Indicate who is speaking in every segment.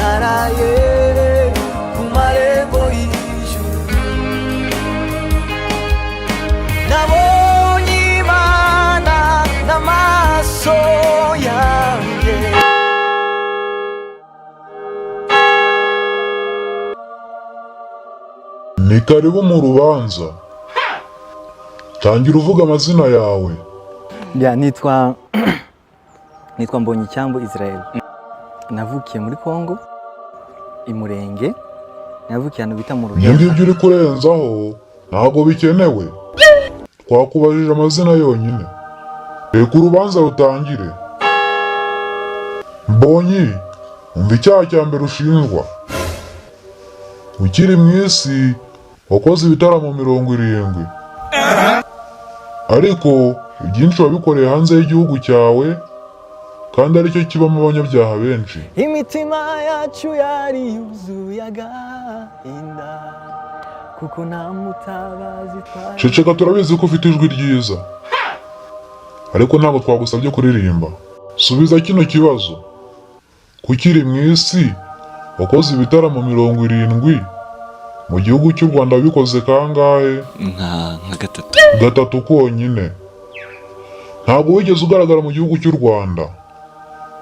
Speaker 1: Naraye ku marembo y'ijuru, nabonye Imana n'amaso yanjye.
Speaker 2: Ni karibu mu rubanza. Tangira uvuga amazina yawe.
Speaker 3: Ya, nitwa Mbonyicyambu Israel. Navukiye muri Congo, i Murenge. Navukiye ahantu bita mu
Speaker 2: Ibyo
Speaker 3: Ruhemba.
Speaker 2: ngibyo uri kurenzaho ntabwo bikenewe. Twakubajije amazina yonyine. Reka urubanza rutangire. Mbonyi, umva icyaha cya mbere ushinjwa. Ukiri mu isi wakoze ibitaramo 70, ariko ibyinshi wabikoreye hanze y'igihugu cyawe, kandi aricyo kibamo abanyabyaha benshi.
Speaker 1: Imitima yacu yari yuzuye agahinda kuko nta mutabazi twari.
Speaker 2: Ceceka, turabizi ko ufite ijwi ryiza, ariko ntabwo twagusabye kuririmba. Subiza kino kibazo: ukiri mu isi wakoze ibitaramo 70 mu gihugu cy'u Rwanda, wabikoze kangahe?
Speaker 4: Nka gatatu.
Speaker 2: Gatatu konyine. Ntabwo wigeze ugaragara mu gihugu cy'u Rwanda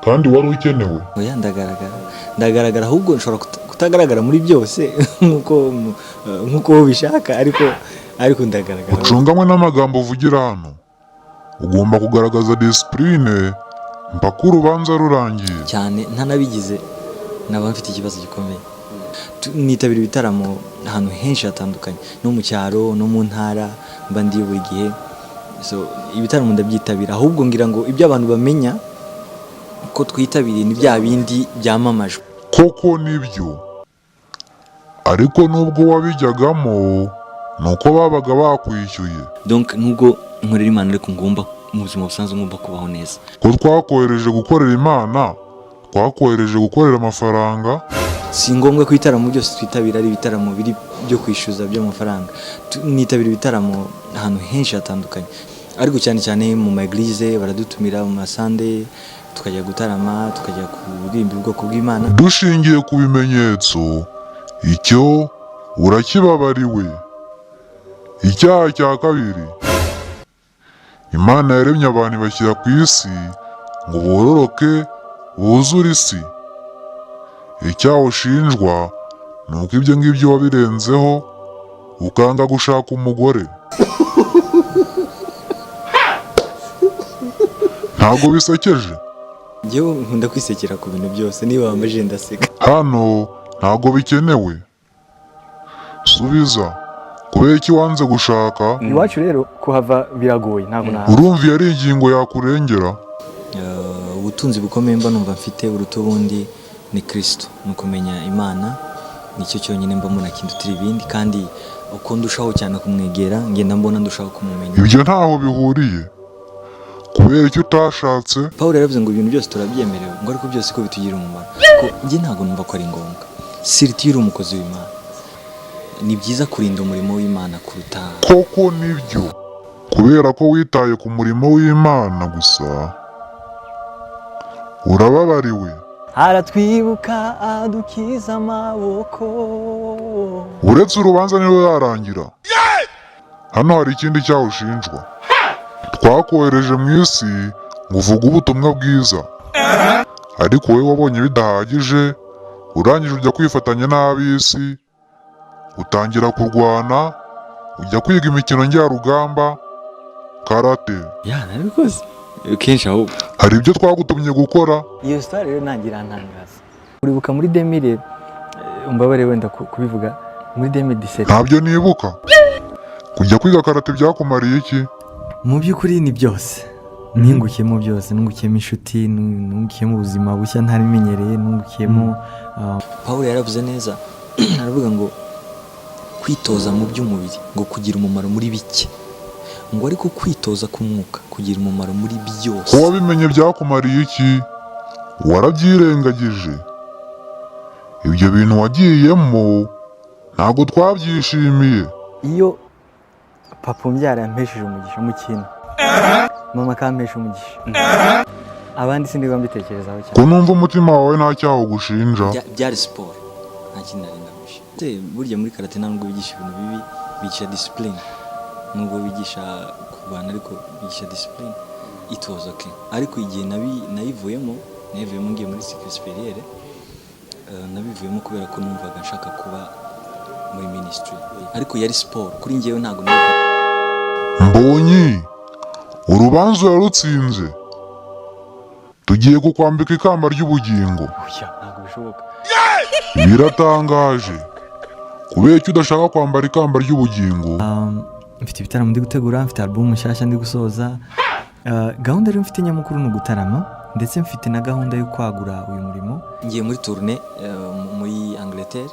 Speaker 2: kandi wari ukenewe.
Speaker 4: Oya, ndagaragara, ndagaragara. Ahubwo nshobora kutagaragara muri byose nk'uko wowe ubishaka, ariko ndagaragara.
Speaker 2: Ucungamwe n'amagambo uvugira hano. Ugomba kugaragaza disipurine mpaka urubanza rurangiye.
Speaker 4: Cyane, ntanabigize naba mfite ikibazo gikomeye. Nitabira ibitaramo ahantu henshi hatandukanye, no mu cyaro no mu ntara mba ndi buri gihe. So ibitaramo ndabyitabira, ahubwo ngira ngo ibyo abantu bamenya ko twitabiriye ni bya bindi byamamajwe.
Speaker 2: Koko nibyo, ariko nubwo wabijyagamo ni uko babaga bakwishyuye.
Speaker 4: Donc nubwo nkorera Imana, ariko ngomba mu buzima busanzwe ngomba kubaho neza.
Speaker 2: Ko twakohereje gukorera Imana, twakohereje gukorera amafaranga?
Speaker 4: Si ngombwa ko ibitaramo byose twitabira ari ibitaramo biri byo kwishyuza by'amafaranga. Nitabira ibitaramo ahantu henshi hatandukanye, ariko cyane cyane mu ma église baradutumira mu ma Sunday, tukajya gutarama, tukajya kuririmba ubwoko bw'Imana.
Speaker 2: Dushingiye ku bimenyetso, icyo urakibabariwe. Icyaha cya kabiri: Imana yaremye abantu ibashyira ku isi ngo bororoke buzure isi. Icyaha ushinjwa ni uko ibyo ngibyo wabirenzeho, ukanga gushaka umugore. Ntabwo bisekeje.
Speaker 4: Njyewe nkunda kwisekera ku bintu byose, niba wambajije ndaseka.
Speaker 2: Hano ntabwo bikenewe. Subiza: kubera iki wanze gushaka?
Speaker 3: Iwacu rero kuhava biragoye, ntabwo nahava.
Speaker 2: Urumva iyo ari ingingo yakurengera?
Speaker 4: Ubutunzi bukomeye mba numva mfite uruta ubundi ni Kristo, ni ukumenya Imana. Nicyo cyonyine mba mbona kindutira ibindi, kandi uko ndushaho cyane kumwegera ngenda mbona ndushaho kumumenya.
Speaker 2: Ibyo ntaho bihuriye. Kubera icyo utashatse?
Speaker 4: Paul yaravuze ngo ibintu byose turabyemerewe, ngo ariko byose ko bitugirira umumaro. Ko njye ntabwo numva ko ari ngombwa, surtout iyo uri umukozi w'Imana. Ni byiza kurinda umurimo w'Imana kuruta
Speaker 2: Koko nibyo, kubera ko witaye ku murimo w'Imana gusa, urababariwe.
Speaker 1: Aratwibuka, adukiza amaboko.
Speaker 2: Uretse urubanza niwe yarangira. Hano hari ikindi cyaha ushinjwa. Twakohereje mu isi ngo uvuge ubutumwa bwiza, ariko wowe wabonye bidahagije, urangije ujya kwifatanya n'ab'isi, utangira kurwana, ujya kwiga imikino njyarugamba, karate.
Speaker 4: Ya, nabikoze kenshi ahubwo.
Speaker 2: Hari ibyo twagutumye gukora?
Speaker 3: Iyo histoire rero ntangira irantangaza. Uribuka muri 2000, umbabare wenda kubivuga, muri 2017?
Speaker 2: Ntabyo nibuka. Kujya kwiga karate byakumariye iki?
Speaker 4: Mu by'ukuri ni byose nungukiyemo, byose nungukiyemo inshuti, nungukiyemo ubuzima bushya ntarimenyereye, nungukiyemo. Paul yaravuze neza, aravuga ngo kwitoza mu by'umubiri ngo kugira umumaro muri bike, ngo ariko kwitoza k'umwuka kugira umumaro muri byose.
Speaker 2: Ko wabimenye byakumariye iki? Warabyirengagije. Ibyo bintu wagiyemo ntabwo twabyishimiye.
Speaker 3: Iyo papa umbyara yampesheje umugisha mu kintu, mama akampesha umugisha, Abandi sindi mbitekerezaho cyane.
Speaker 2: Ko numva umutima wawe nta cyaha ugushinja?
Speaker 4: Byari siporo, nta kindi nari ngamije. Burya muri karate nta nubwo bigisha ibintu bibi, bigisha discipline. Nubwo bigisha kurwana, ariko bigisha discipline. It was okay, ariko igihe nayivuyemo ngiye muri cycle supérieur, nabivuyemo kubera ko numvaga nshaka kuba muri ministry, ariko yari siporo kuri njyewe, ntabwo numvaga.
Speaker 2: Mbonyi, urubanza yarutsinze, tugiye kukwambika ikamba ry'ubugingo.
Speaker 3: Oya, ntabwo bishoboka.
Speaker 2: Biratangaje, kubera ko udashaka kwambara ikamba ry'ubugingo.
Speaker 4: Mfite ibitaramo ndi gutegura, mfite album nshyashya ndi gusoza. Gahunda rero mfite nyamukuru ni ugutarama, ndetse mfite na gahunda yo kwagura uyu murimo. Ngiye muri tournée muri Angleterre,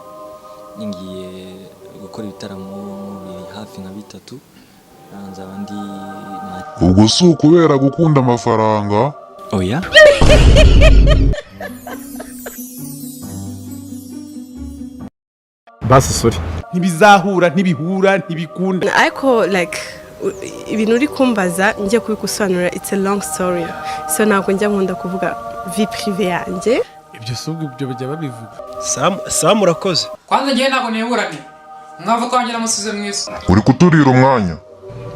Speaker 4: ngiye gukora ibitaramo biri hafi nka bitatu. Nzaba ndi
Speaker 2: Ubwo si ukubera gukunda amafaranga?
Speaker 4: Oya.
Speaker 5: Basi sorry.
Speaker 6: Ntibizahura, ntibihura, ntibikunda.
Speaker 7: Ariko like ibintu uri kumbaza njye kubigusobanurira, it's a long story, so ntabwo njya nkunda kuvuga vie privée yanjye.
Speaker 6: Ibyo si ubwo, ibyo bajya babivuga.
Speaker 8: Samu, urakoze.
Speaker 9: Kwanza ngewe ntabwo niburane umwavu wanjye namusize mu isi.
Speaker 2: Uri kuturira umwanya.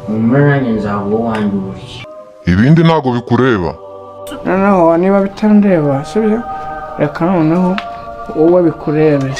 Speaker 10: Umwanya nzaba uwanjye uburyo.
Speaker 2: Ibindi ntabwo bikureba.
Speaker 10: Noneho niba bitandeba, sibyo, reka noneho wowe bikurebe.